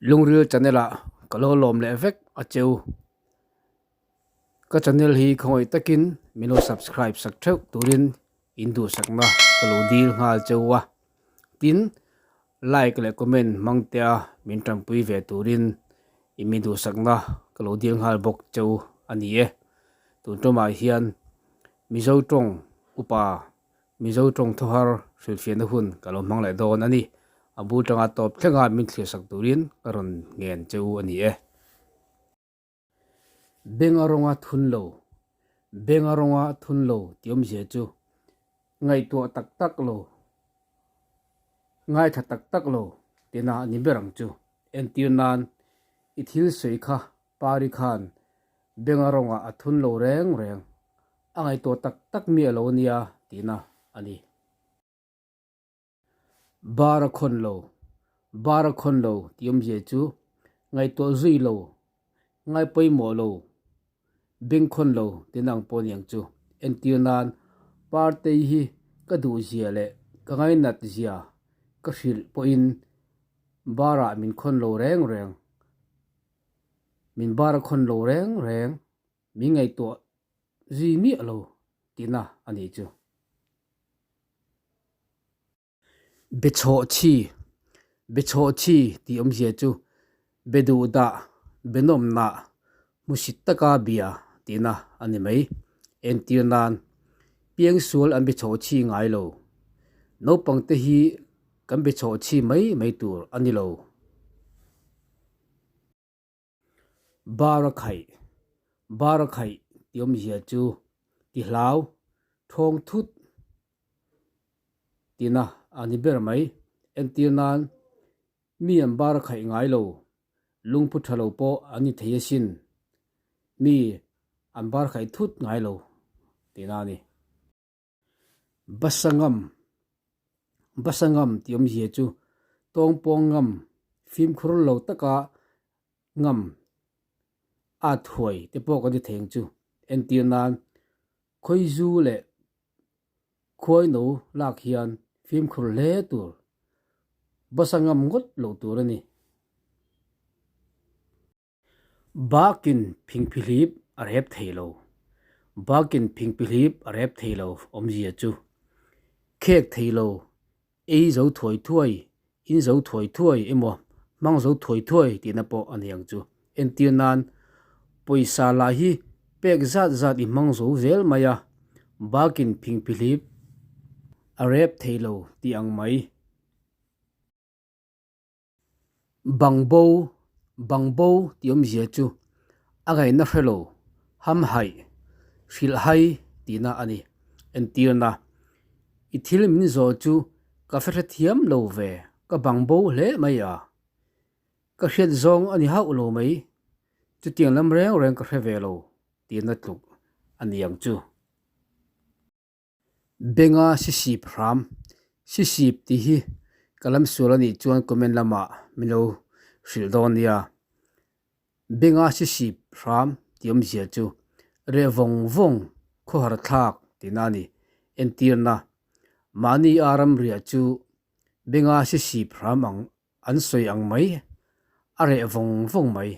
Lungril channel ah ka lo lawm leh vek a cheu. Ka channel hi khawngaih takin min lo subscribe sak theuh turin in duhsakna ka lo dil nghal cheu a. Tin, like leh comment hmang te a min tanpui ve turin i mi duhsakna ka lo dil nghal bawk cheu a ni e. Tun tumah hian Mizo tawng upa Mizo tawng thawhar hrilhfiahna hun ka lo hmang leh dawn a ni. A bul tanga tawp thlenga min thlir sak turin ka rawn ngen che u a ni e. Benga rawnga thun lo, Benga rawnga thun lo tih awmzia chu ngaihtuah tak tak lo, ngaithla tak tak lo tihna a ni ber ang chu. Entir nan i thil sawi kha Pari khan Benga rawngah a thun lo reng reng, a ngaihtuah tak tak mi a lo nia tihna a ni. Bar a khawn lo, Bar a khawn lo tih awmzia chu ngaihtuah zui lo, ngai pawimawh lo, beng khawn lo tihna ang pawh a ni ang chu. Entir nan Partei hi ka duh zia leh ka ngainat zia ka hrilh pawhin bar-ah min khawn lo reng reng. Min bar a khawn lo reng reng, min ngaihtuah zui miah lo tihna a nih chu. Be chhawh chhi, Be chhawh chhi tih awmzia chu be duh dah, be nawm nah, hmusit taka bia tihna a ni mai. Entir nan, piangsual an be chhawh chhi ngai lo. Naupangte hi kan be chhawh chhi mai mai tur a ni lo. Bar a khaih, Bar a khaih tih awmzia chu ti hlau, thawng thut tihna a ni ber mai. Entir nan mi an bar a khaih ngai lo, lungphu tha lo pawh an ni thei asin, mi an bar khaih thut ngai lo tihna a ni. Basa ngam, Basa ngam tih awmzia chu tawngpawng ngam, fimkhur lo taka ngam at huai te pawh kan ti thei ang chu. Entir nan khawizu leh khuaino lak hian fimkhur hle tur, basa ngam ngawt loh tur a ni. Bakin phingphihlip a rep thei lo. Bakin phingphihlip a rep thei lo awmzia chu khek thei lo, ei zo thuai thuai, in zo thuai thuai emaw hmang zo thuai thuai tihna pawh a ni ang chu. Entir nan pawisa lah hi pek zat zat i hmang zo zel mai a, bakin phingphihlip a rep thei lo tih ang mai. Bangbo, Bangbo tih awmzia chu a ngaihna hre lo, hamhaih, hrilhhai tihna a ni. Entirna, I thil min zawh chu ka hre hrethiam lo ve, ka bangbo hle mai a. Ka hriat zawng a ni hauh lo mai, chutiang lam reng reng ka hre ve lo tihna tluk a ni ang chu. Benga sisip hram, sisip tih hi ka lam sual a nih chuan comment lamah min lo hrilh dawn nia. Benga sisip hram tih awmzia chu reh vawng vawng khawhar thlak tihna a ni. Entirna, mahni a ramriah chu benga sisip hram ang an sawi ang mai, a reh vawng vawng mai.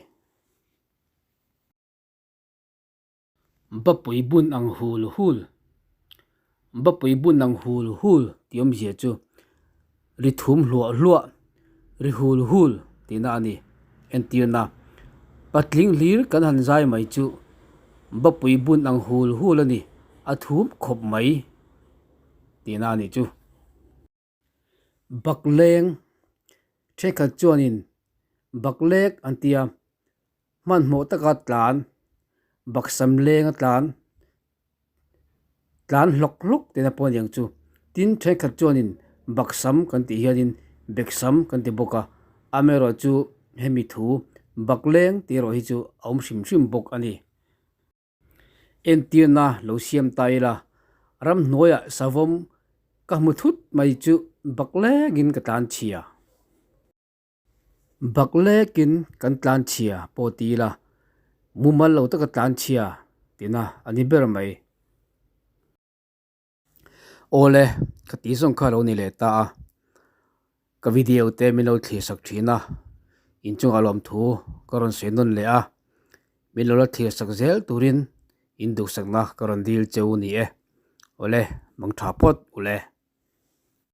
Bapui bun ang hul hul, Bapui bun ang hul hul tih awmzia chu ri thum hluah hluah, ri hul hul tihna a ni. Entirna, Patling hlir kan han zai mai chu Bapui bun ang hul hul a ni, a thum khawp mai tihna a nih chu. Bakleng, thenkhat chuanin baklek an ti a, hmanhmawh taka tlan, baksam lenga tlan, tlan hlawk hlawk tihna pawh a ni ang chu. Tin, thenkhat chuanin baksam kan tih hianin beksam kan ti bawk a, amaherawhchu hemi thu bakleng tih erawh hi chu a awm hrim hrim bawk a ni. Entirna lo siam ta ila, ramhnuaiah savawm ka hmu thut mai chu baklekin ka tlan chhia. Baklekin kan tlan chhia pawh ti ila, mumal lo taka tlan chhia tihna a ni ber mai. Awle, ka tih zawng kha a lo ni leh ta a, ka video te min lo thlir sak thin a, Inchungah lawmthu ka rawn sawi nawn leh a, min lo la thlir sak zel turin in duhsakna ka rawn dil cheu ni e. Awle, mang tha phawt ule.